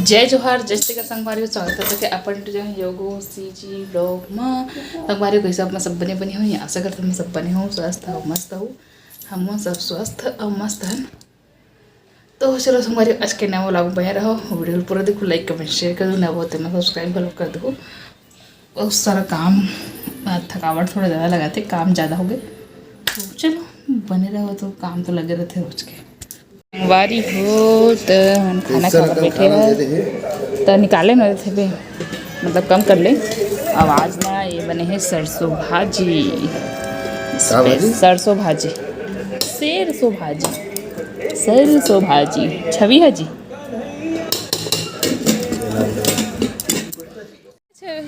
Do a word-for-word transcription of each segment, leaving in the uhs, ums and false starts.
जय जोहार, जय छत्तीसगढ़ संगवारी हो, स्वागत हे अपन YouTube channel योगो सीजी vlog मा। संगवारी हो, कइसे आप मन सब बने बने हो? आशा करत हँव सब बने हो, स्वस्थ हो, मस्त हो। हम सब स्वस्थ अउ मस्त हन। तो चलो संगवारी, आज के नवा vlog बने रहो, video ल पूरा देखो, like, comment, share कर दो, नवा हो तो subscribe घलो कर दो। बहुत सारा काम, आ, थकावट थोड़ा ज़्यादा लगा थे, काम ज़्यादा हो गए। तो चलो बने रहो, तो काम तो लगे रहते रोज के। संगवारी हो, तो हम खाना खाए बर बैठे हैं, तो निकाले न थे बे, मतलब कम कर ले। अब आज ना ये बने हे सरसों भाजी, का भाजी? सरसों भाजी, सरसों भाजी, सरसों भाजी, छवि है जी।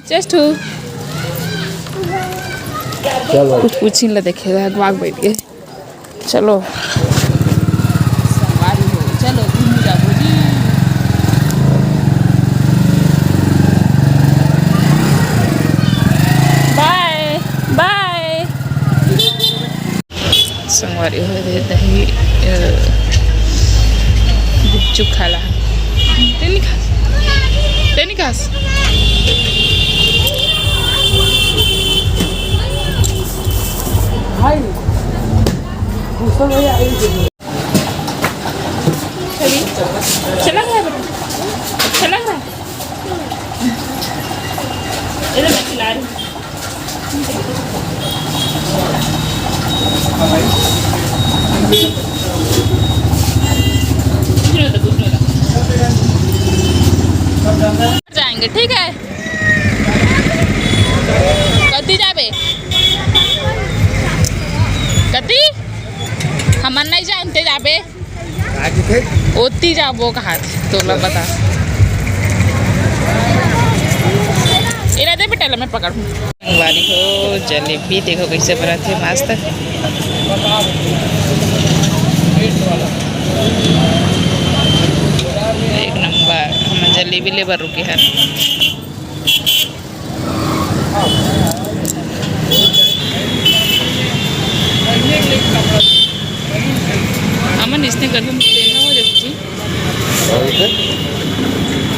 Just हो। क्या बात? कुछ पूछिन ला देखे, वाग बैठ गए। चलो। संगवारी हो, चलो, घूम जाबो जी। Bye, bye। संगवारी हो, दे दही, अ, गुपचुप खाला। तें नइ खास? तें नइ खास? चला गया बेटा, चला गया। ये लो, मैं खिला रही हूँ। जाएंगे, ठीक है? कति जाबे? कति? हमन नहीं जानते जाबे। ओती जाबो कहा तोला बता। एला दे बेटा, एला मैं पकड़ूं। संगवारी हो, जलेबी देखो कइसे बनत हे, मस्त। एक नंबर। हम जलेबी ले बर रुके हन। अमन इसने कर दो, तेल ना हो जाए जी।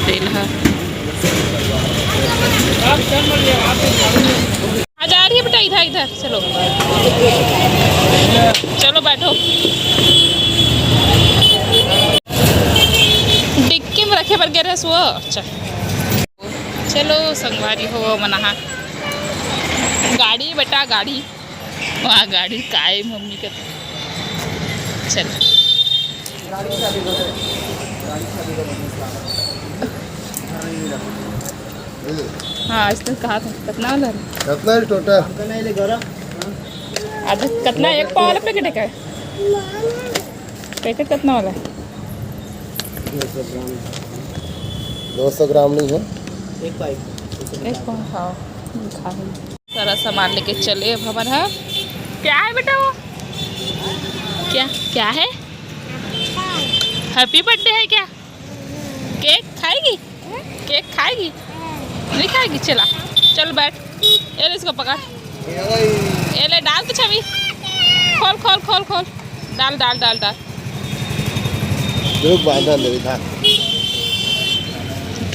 तेल हा। आ जा रही है बेटा, इधर, इधर, चलो। चलो बैठो। डिक्की में रखे बर गे रहे सो, अच्छा। चलो संगवारी हो, मनाहा गाड़ी बेटा, गाड़ी, वहाँ गाड़ी काय मम्मी के। चल। हाँ, आज तक कहा था, कितना वाला है? कितना है टोटल? आज कितना, एक पाव वाला पैकेट है क्या? पैकेट कितना वाला है? दो सौ ग्राम। दो सौ ग्राम नहीं है। एक पाव। एक पाव, हाँ, खा लो। सारा सामान लेके चले अब हमन ह। क्या है बेटा वो? क्या, क्या है? Happy birthday है क्या? केक खाएगी? केक खाएगी? नहीं खाएगी? चला, चल बैठ। ये ले, इसको पकड़। ये ले, डाल तो छवि। खोल, खोल, खोल, खोल। डाल, डाल, डाल, डाल। रुक, बांधा ले, था।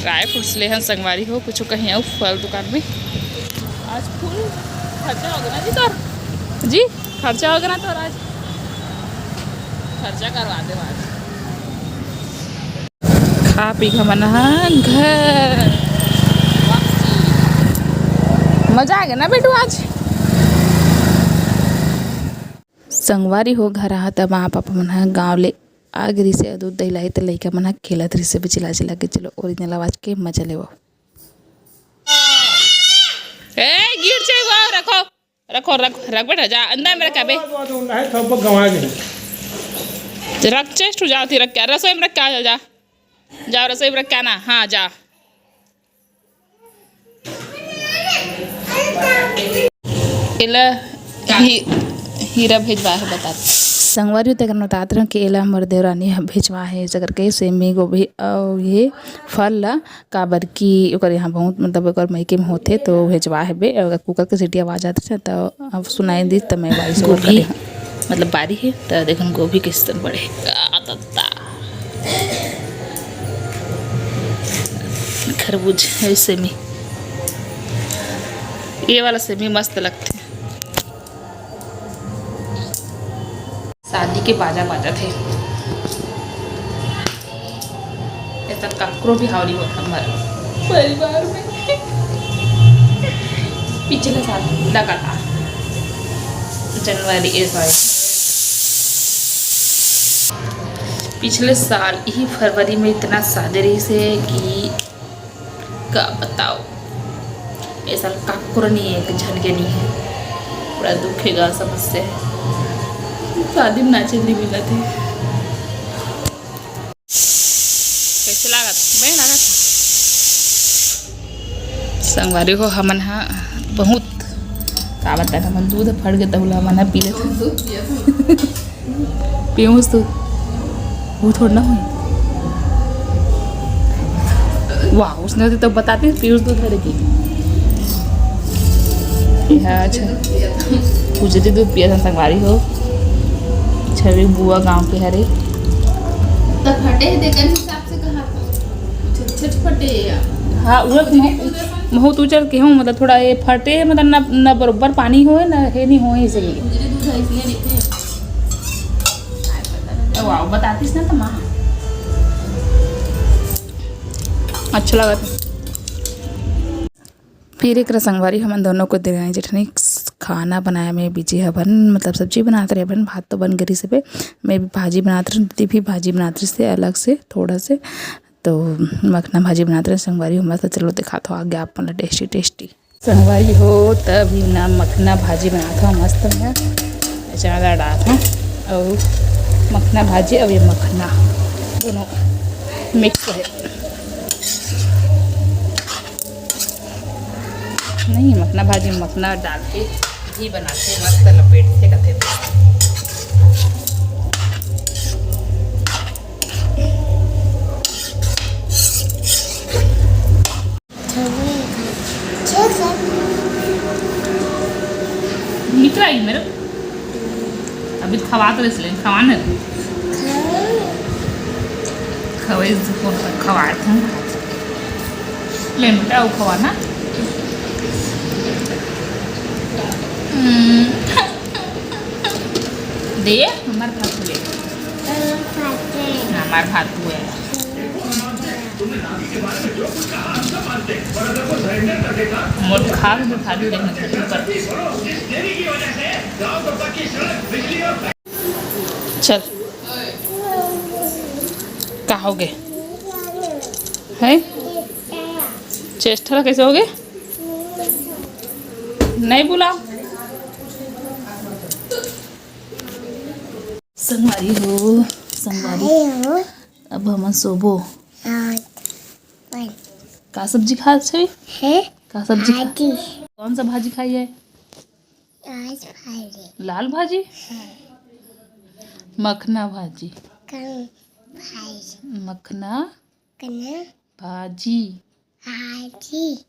ड्राई फ्रूट्स ले हन संगवारी हो, कुछ कहीं अउ फल दुकान में। आज फुल खर्चा होगे ना जी तोर? जी, खर्चा होगे ना तोर आज? खर्चा करवा दे आज। खा पी के हमन ह घर। मजा आ गया ना बेटू आज? संगवारी हो, घर आहा त माँ पापा मन ह गाँव ले आ गे रिहिसे, दूध दही लाई त लइका मन ह खेलत रिहिसे बे, चिल्ला चिल्ला के। चलो ओरिजिनल आवाज के मजा लेवो। ए, गिर जाएगा, रखो। रखो, रख, रख बेटा, जा, अंदर में रखा बे। नहीं, सब गंवा गए। रख, चेस्ट हो जाओ, थी रख क्या, रसोई में रख क्या, जा, जा। जाओ, रसोई में रख क्या ना, हाँ, जा। एला ही-, हीरा भेजवा है, बता। संगवारी हो, तेकर बतात रहे कि एला हमर देवरानी ह भेजवा है, जकर के सेमी, गोभी अउ ये फल ला काबर कि ओकर यहाँ बहुत, मतलब, ओकर मइके में होथे, तो भेजवा हेबे। अगर कुकर के सीटी आवाज आथे, तो अब सुनाई दी, तो मैं वॉइस ओवर गोभी, करे हूँ। मतलब, बारी है, तो देखन गोभी किस तरह बड़े। आ, तत्ता। खरबूज, ये सेमी, ये वाला सेमी मस्त लगथे। शादी के बाजा बाजत हे, ऐसा ककरो भी हावरी होत हमर परिवार में। पिछले साल लगातार जनवरी, ए, सॉरी, पिछले साल ही फरवरी में इतना शादी रहिस हे कि का बताओ, ऐसा काकुर नहीं है, एक झन के नहीं है, बड़ा दुख हे गा, समस्या है, शादी में नाचे नहीं मिलत है। कैसे लागत? बढ़िया लागत। संगवारी हो, हमन हा बहुत, का बता, हमन दूध फट के तहुला हमन हा पी लेते। पीयूष तो वो थोड़ा ना होई। वाह, उसने तो तब बताती पीयूष दूध हरे की। ये है, अच्छा, उजरी दूध पिया था संगवारी हो। छवि बुआ गांव के हरे। तब फटे हे, तेकर हिसाब से कहा था। छोट-छोट फटे हे यार। हाँ, वो महू-, महू तू चल के हूँ, मतलब, थोड़ा ये फटे, मतलब, ना, ना बरोबर पानी होए, ना हे नहीं होए, इसलिए। उजरी दूध है, इसलिए नहीं थे। वाह, बतातीस ना तो माँ। अच्छा लगा था। फिर एक संगवारी, हमन दोनों को देरानी जेठानी खाना बनाए में बिजी हवन, मतलब सब्जी बनात रहे हवन, भात तो बन गई से, मैं भी भाजी बनात रहे, दीदी भी भाजी बनात रहे से अलग से थोड़ा से, तो मखना भाजी बनात रहे संगवारी हो। मस्त, चलो दिखात हो आगे आप मन ला टेस्टी टेस्टी। संगवारी हो, तभी ना मखना भाजी बनात हो मस्त में, चना दाल डालत हो, और मखना भाजी और ये मखना दोनों मिक्स है। नहीं, मखना भाजी मखना डाल के घी बनाते, मस्त लपेट के रखे थे। निकला ही मेरे। अभी खवात रहे, इसलिए खवाने। खवाए से कौन सा खवाए थे? ले बेटा, वो खवाना। हम्म। दे, हमार भात हुए। हमार भात हुए। मोर खा के तो खाली देखना चाहती पर। चल, का हो गे? हैं? चेस्ट हला कैसे हो गे? नहीं बुलाओ। संगवारी हो, संगवारी। हाय हो। अब हमन सोबो। हाँ। का सब्जी खात हवे? हैं? का सब्जी खा-, भाजी। कौन सा भाजी खाई है? आज भाजी। लाल भाजी? हाँ। मखना भाजी। कम भाजी। मखना कना। भाजी। भाजी।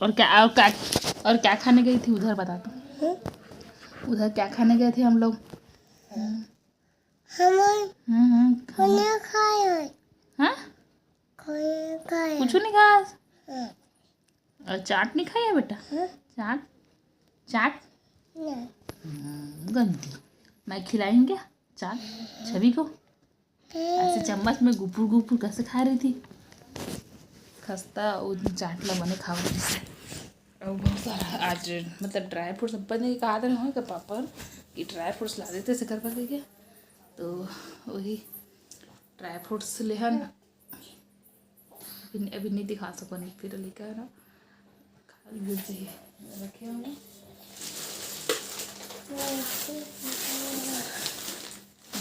और क्या, और क्या, और क्या खाने गई थी उधर, बता तो। हम्म? उधर क्या खाने गए थे हम लोग? हम हम्म, हम्म, खाना खाया। हाँ? खाना खाया। कुछ नहीं खाया? हाँ। और चाट नहीं खाया बेटा? हाँ। चाट, चाट? नहीं। हम्म, गंदी। मैं खिलाएंगे चाट छवि को। ऐसे चम्मच में गुपुर गुपुर कैसे खा रही थी? खस्ता वो चाट ला बने खावत रहिस। और बहुत सारा आज, मतलब, ड्राई फ्रूट्स अपन ने कहा था ना, का पापा कि ड्राई फ्रूट्स ला देते से घर पर लेके, तो वही ड्राई फ्रूट्स लेहन। अभी, अभी नहीं दिखा सको, नहीं फिर लेकर ना। खाली गिर जाइए, रखे हुए।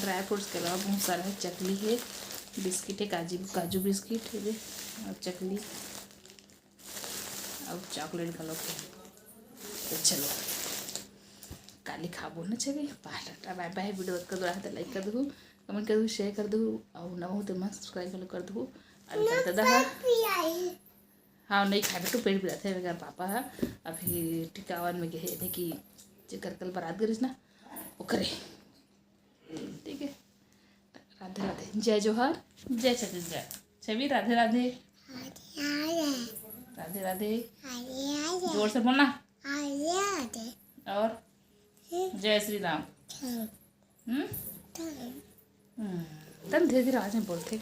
ड्राई फ्रूट्स के अलावा बहुत सारा है, चकली है, बिस्किट है, काजू, काजू बिस्किट है ये, और चकली, और चॉकलेट घलो है। तो चलो, काली खाबो ना छवि। बाय, टाटा, बाय बाय। वीडियो अच्छा लगा तो लाइक कर दो, कमेंट कर दो, शेयर कर दो, और नवा हो तो मन सब्सक्राइब घलो कर दो। अभी कर दे दहा। हाँ, नहीं खाए बेटू, पेट पिरात है, मेरे पापा है अभी टिकावन में गए, देखी जेकर कल बारात गरिस ना, ओकरे। ठीक है, राधे राधे, जय जोहार, जय छत्तीसगढ़। छवि, राधे राधे। राधे राधे। जोर से बोलना। और जय श्री राम। हम्म। हम्म। तन धीरे धीरे आवाज में बोलते।